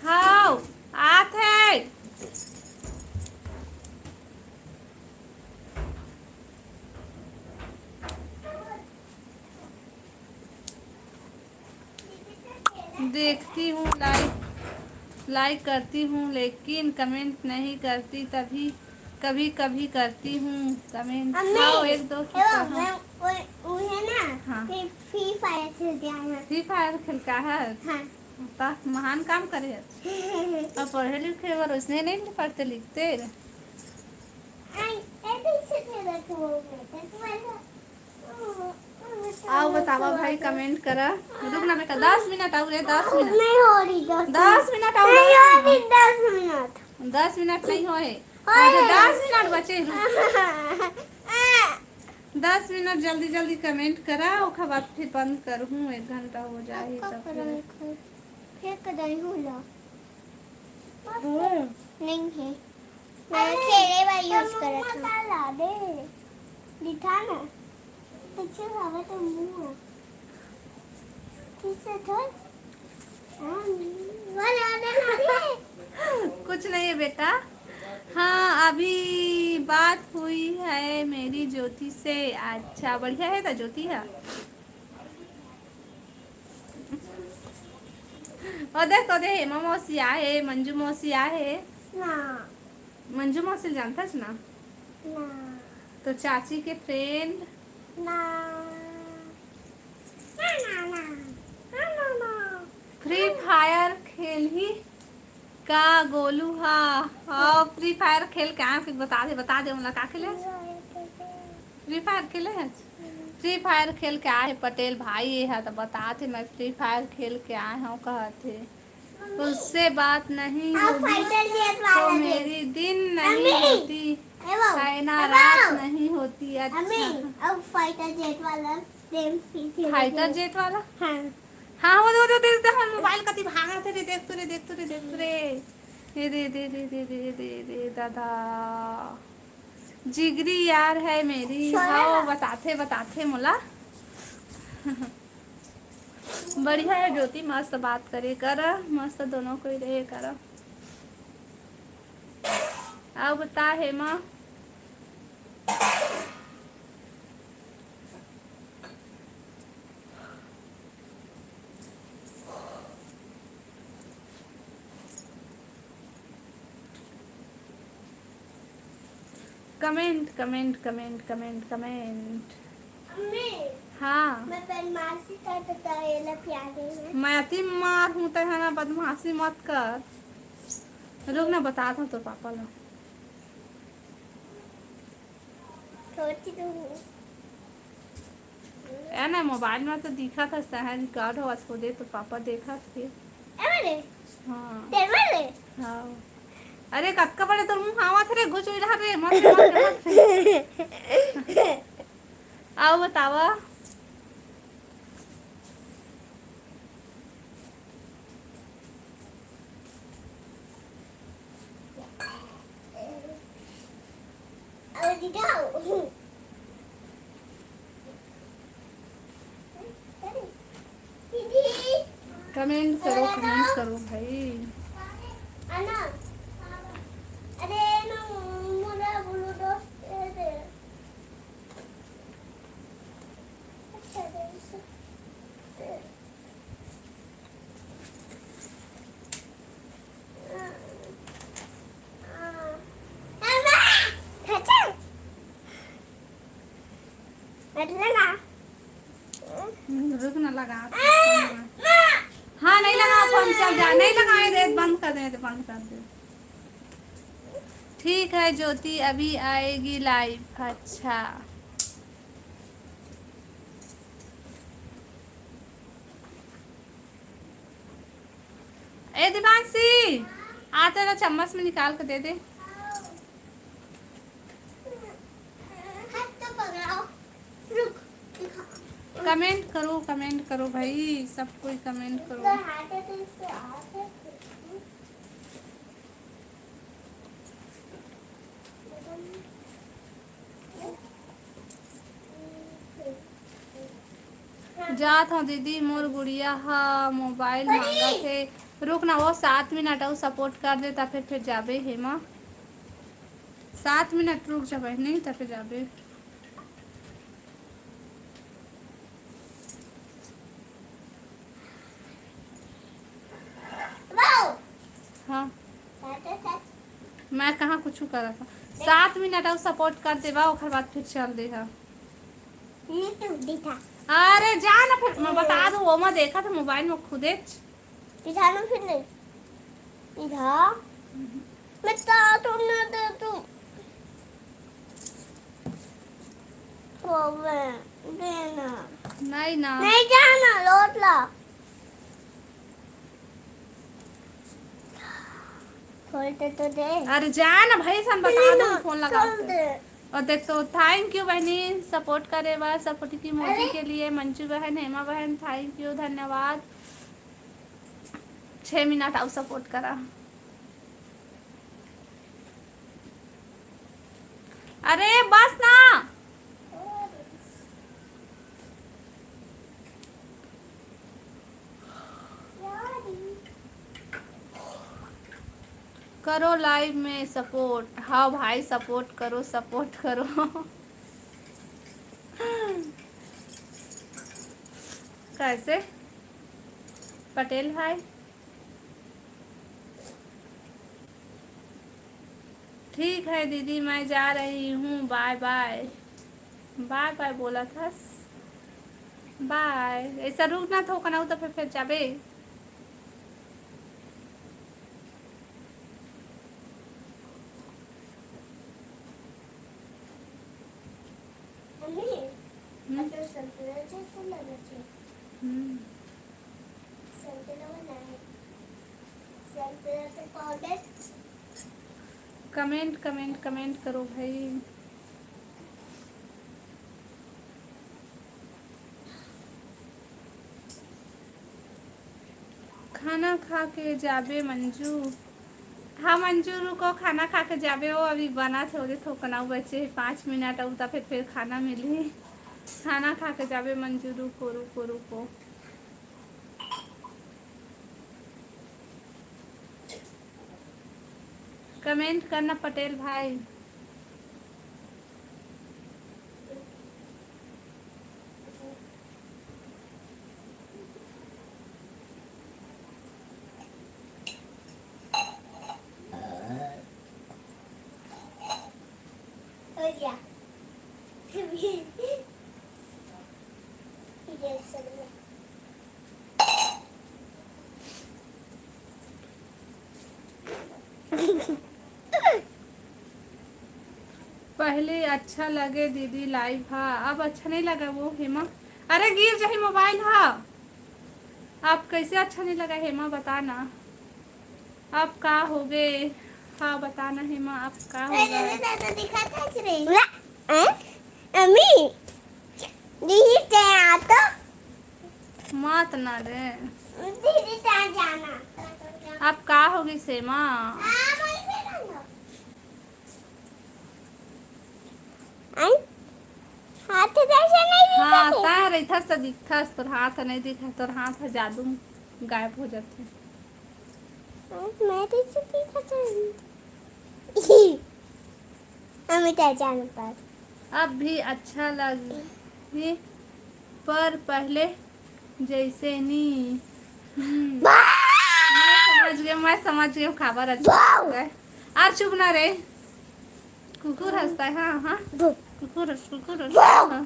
हाव, आत है। देखती हूँ, लाइक, लाइक करती हूँ, लेकिन कमेंट नहीं करती, तभी कभी कभी करती हूँ कमेंट। मम्मी, हाँ, एक दो हे वो, हाँ। मैं वो, वो है ना, हाँ। फिर फ्री फायर खेलते हैं। फ्री फायर खेलता है? हाँ। ता महान काम करे है। अब पढ़े लिखे बर उसने नहीं पढ़ते लिखते। आई, ऐसे ही सोचे रखो, बेटा, तुम्हारा आओ बतावा भाई, कमेंट करा। रुक ना बेटा, दस मिनट और रे, दस मिनट। नहीं हो रही, दस दस मिनट। मिनट और, नहीं दस हो रही, मिनट। दस मिनट। दस मिनट नहीं होए। होए। अरे, दस मिनट बचे, रुक। दस मिनट जल्दी जल्दी कमेंट करा, ओखर बाद फिर बंद करहूँ, एक घंटा हो जाही आपका तब करा फिर। एक, फेंक दई हूँ ला। हो। नहीं है। मैं अरे, खेले बर तो use करत मम्मा हूँ। का ला दे। दिखा ना। पीछे हवा तो मुंह है। किससे थोड़? हाँ, वो ला दे, ला दे। कुछ नहीं है बेटा। हाँ, अभी बात हुई है मेरी ज्योति से। अच्छा, बढ़िया है तो ज्योति है। ओ देख, तो दे, हेमा मौसी आहे, मंजू मौसी आहे। ना। मंजू मौसी ल जानथस ना? ना। तो चाची के friend। ना। ना, ना, ना। ना, ना, ना। Free Fire खेलही का गोलू हा? हाँ, Free Fire खेल के आए, फिर बता दे, बता दे, मोला का खेले? Free Fire खेले है? Free Fire खेल के आए हे पटेल भाई, ये हा तो बतात हे, मैं Free Fire खेल के आए हूँ, कहत हे। उससे बात नहीं होगी तो मेरी दिन नहीं होती, है ना, रात नहीं होती। अच्छा। Fighter jet वाला। Fighter jet वाला? हाँ। हाँ, वो दे, दे, दे, दे, हम मोबाइल कति भागत हे रे, देख तो रे, देख तो रे, देख तो रे। ये दे, दे, दे, दादा। जिगरी यार है मेरी। हाँ, बताथे, बताथे मोला। बढ़िया है ज्योति, मस्त बात करे कर, मस्त दोनों कोई रहे कर। अब बता Hema. Comment, comment, comment, comment, comment। अम्मी, हाँ। मैं बदमाशी कर तो ये लोग क्या गई है? मैं अति मार हूँ, तै है ना, बदमाशी मत कर। रुक ना, बता था तो पापा ला। थोड़ी तो हूँ। ए ना, मोबाइल में तो दिखा था, सही रिकॉर्ड हो, आज को दे तो पापा देखा थे। ए वाले? हाँ। तेरे वाले? हाँ। अरे, कतका बड़े तोर मुंह हावत रे, घुच उड़ा रे, मत रे, मत रे, मत रे। अउ बतावा। कमेंट करो, कमेंट करो भाई। हम्म, रुक ना, लगा। हाँ, नहीं लगा फोन, चल जा, नहीं लगाए दे, बंद कर दे, बंद कर दे। ठीक है ज्योति, अभी आएगी लाइव। अच्छा, ए दिवांशी, आते ना, चम्मच में निकाल के दे दे। कमेंट करो, कमेंट करो भाई, सब कोई कमेंट करो। जात हूँ दीदी, मोर गुड़िया हा मोबाइल मांगत हे। रुक ना, वो सात मिनट अउ सपोर्ट कर दे, ता फिर, फिर जाबे हेमा। सात मिनट रुक जा बहिनी, ता फिर जाबे। हाँ, मैं कहाँ कुछ करा था। सात मिनट अउ सपोर्ट कर देवा, ओकर बाद फिर चल दे हा। नहीं तो दिखा। अरे जा ना, फिर मैं बता दूँ, वो मैं देखा था मोबाइल में खुदे। दिखा ना फिर नहीं। दिखा। मैं तो तुमने दे तू। वो मैं देना। नहीं ना। नहीं जाना, लौट ला। खोल दे तो दे। अरे जा ना भाई, सन बता नहीं दो, ना, फोन लगा खोल दे। और देख तो, थैंक यू बहनी, सपोर्ट करे बर, सपोर्ट की मोजी अरे। के लिए, मंजू बहन, हेमा बहन, थैंक यू, धन्यवाद। छः मिनट अउ सपोर्ट करा। अरे बस ना। करो लाइव में सपोर्ट। हाँ भाई, सपोर्ट करो, सपोर्ट करो। कैसे पटेल भाई? ठीक है दीदी, मैं जा रही हूँ, बाय बाय। बाय बाय बोला था, बाय। ऐसा रुक ना, थोकना हो तो फिर, फिर जाबे। मम्मी, हम्म। अब तो संतरा जैसा लगा थे। हम्म। संतरा बनाए। संतरा तो पाउडर। कमेंट, कमेंट, कमेंट करो भाई। खाना खा के जाबे मंजू। हाँ मंजू, रुको, खाना खा के जाबे। वो अभी बना थे, ओदे थोकना बचे हे, पाँच मिनट अउ, ता फिर, फिर खाना मिली। खाना खा के जाबे मंजू, रुको, रुको, रुको। कमेंट करना पटेल भाई। पहले अच्छा लगे दीदी लाइव हा, अब अच्छा नहीं लगा वो हेमा। अरे गिर जाही मोबाइल हा, अब कैसे अच्छा नहीं लगा हेमा, बता ना। अब का हो गए? हाँ, बता ना हेमा, अब का हो गए? दादा दिखा था कि नहीं? अम्मी, दीदी, ते आ तो। मत ना रे। दीदी, ते आ जाना। अब का होगे से माँ? आ, वही से ना। आई? हाथ जैसे नहीं हाँ, दिखत हे। ता रहिथस त दिखथस, तोर हाथ नहीं दिखत, तोर हाथ ह जादू म गायब हो जाथे। मैं तो चुप ही खा जाऊंगी। हमें क्या जान पर। अब भी अच्छा लगे, पर पहले जैसे नी। हम्म। मैं समझ गए, मैं समझ गए, काबर अच्छा लगता है। और चुप ना रे, कुकुर हंसता है। हाँ, हाँ, कुकुर, कुकुर, हाँ।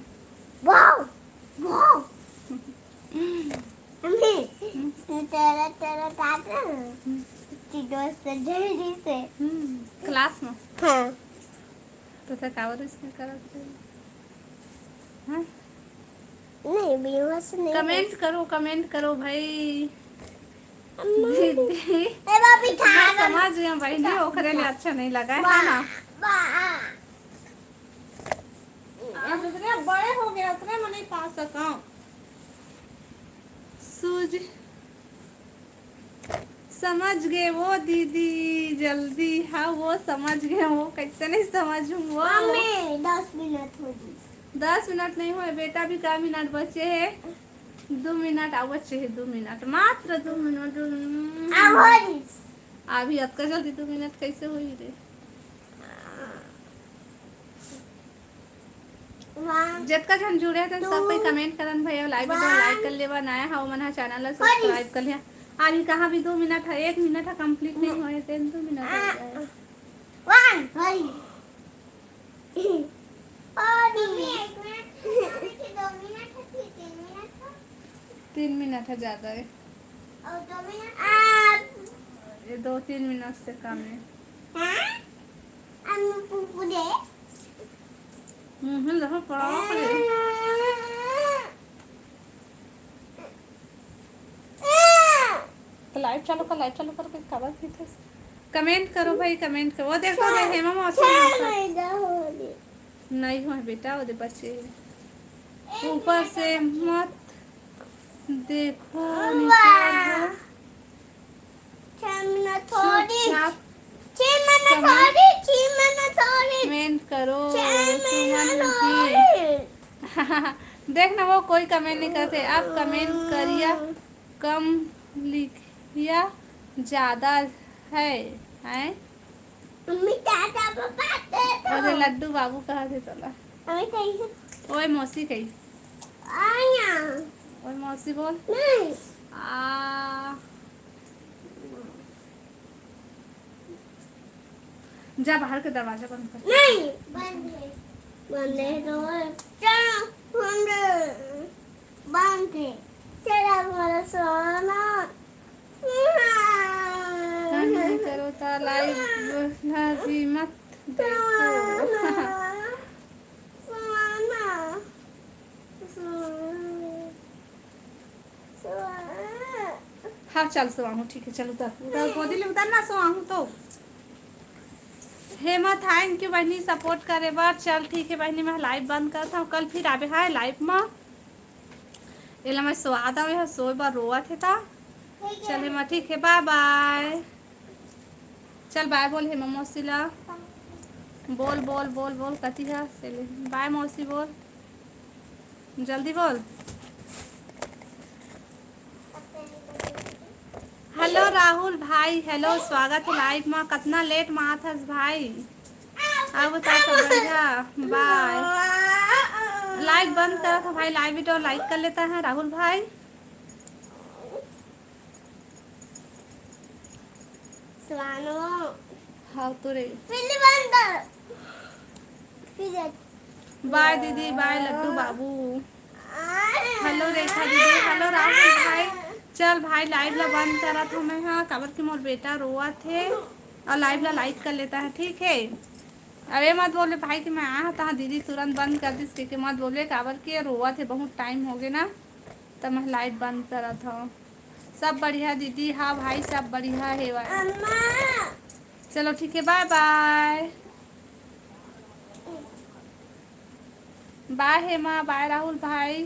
मम्मी, तेरा, तेरा दादा ना, हम्म। कि दोस्त जल्दी से। हम्म, क्लास में। हाँ। तो ते काबर इसमें करत रहे? हाँ? नहीं, बेहोश नहीं कमेंट है। करो, कमेंट करो भाई। अम्मा, दीदी, ए, बाबी, मैं खा समझ गया बहनी, ओकरे लिए अच्छा नहीं लगा है, है ना? बा, बा। आज इतने बड़े हो गए, इतने में नहीं पा सका। सूझ समझ गए वो दीदी, जल्दी। हाँ, वो समझ गए, वो कैसे नहीं समझूं वो। मम्मी, दस मिनट हो गई। दस मिनट नहीं हुए बेटा, अभी का मिनट बचे है? दो मिनट आवत चाहे, दो मिनट, मात्र दो मिनट। आ, हो गई। अभी अतका जल्दी दो मिनट कैसे हुई रे? One, जतका झन जुड़े हे, तेन सब कोई two, कमेंट करन भैया, लाइव वीडियो लाइक कर लेवा, नया हा ओमन हा चैनल ला सब्सक्राइब कर लिया। अभी कहाँ भी दो मिनट है, एक मिनट है, कंप्लीट नहीं हुए, तेन दो मिनट हो गया है। One, sorry। मम्मी, एक मिनट, मम्मी के दो मिनट है, फिर तीन मिनट है। तीन मिनट है, ज्यादा है। और दो मिनट? आ। ये दो तीन मिनट से कम है। हाँ? हम पुपुरे। हम्म, देखो, पड़ा पड़े। तो लाइव चालू कर, लाइव चालू करके काबर पीथे? कमेंट करो भाई, कमेंट करो। वो देखो रे, हेमा मौसी। नहीं हुआ बेटा, वो दे बच्चे। ऊपर से मत देखो, नीचे वाला। छह मिनट थोड़ी। चुपचाप छह मिनट कमेंट थोड़ी, छह मिनट थोड़ी। कमेंट करो, छह मिनट सुमन की। थोड़ी। देख ना, वो कोई कमेंट नहीं करते। आप कमेंट करिया, कम लिखिया, ज्यादा है, हैं? मम्मी, टाटा, पापा, दे दो। अरे, लड्डू बाबू कहा थे तोला? मम्मी, कहीं से? ओए, मौसी कही। आया। ओए, मौसी बोल। नहीं। आ। जा, बाहर के दरवाजा बंद कर। नहीं, बंद है। बंद है तो। चलो, बंद है। बंद है। चलो, हमारा सोना। कमेंट करो ता लाइव ना भी मत देखो। हाँ, चल सोआहूँ, ठीक है, चल उतर, उतर, गोदी ले उतर ना, सोआहूँ तो। हेमा, थैंक यू बहनी, सपोर्ट करे बर। चल ठीक है बहनी, मैं लाइव बंद करत हूँ, कल फिर आबे हाय लाइव में। एला मैं सोआ दव, एहा सोए बर रोवत हे ता। चल हेमा, ठीक हे, बाय बाय। चल बाय बोल हेमा मौसी ला। बोल, बोल, बोल, बोल, कति हा से ले। बाय मौसी बोल। जल्दी बोल। हेलो राहुल भाई, हेलो, स्वागत हे लाइव मा। कतना लेट मा आथस भाई? अब बता, सब बढ़िया, बाय। लाइव बंद करा था भाई, लाइव वीडियो लाइक कर लेता है राहुल भाई। स्वानो। हाँ तो रे। फिर बंद कर। फिर बाय दीदी, बाय लड्डू बाबू। हेलो रेखा दीदी, हेलो राहुल भाई। चल भाई, लाइव ला बंद करत हूँ मैं, हाँ, काबर कि मोर बेटा रोवत हे। और लाइव ला लाइक कर लेता है, ठीक है? अब ये मत बोले भाई कि मैं आया था, दीदी तुरंत बंद कर दिस, क्योंकि मत बोले, काबर कि ये रोवत हे, बहुत टाइम हो गए ना, तो मैं लाइव बंद करत हूँ। सब बढ़िया दीदी, हाँ भाई, सब बढ़िया हे भाई। अम्मा। चलो ठीक है, बाय बाय। बाय हेमा, बाय राहुल भाई।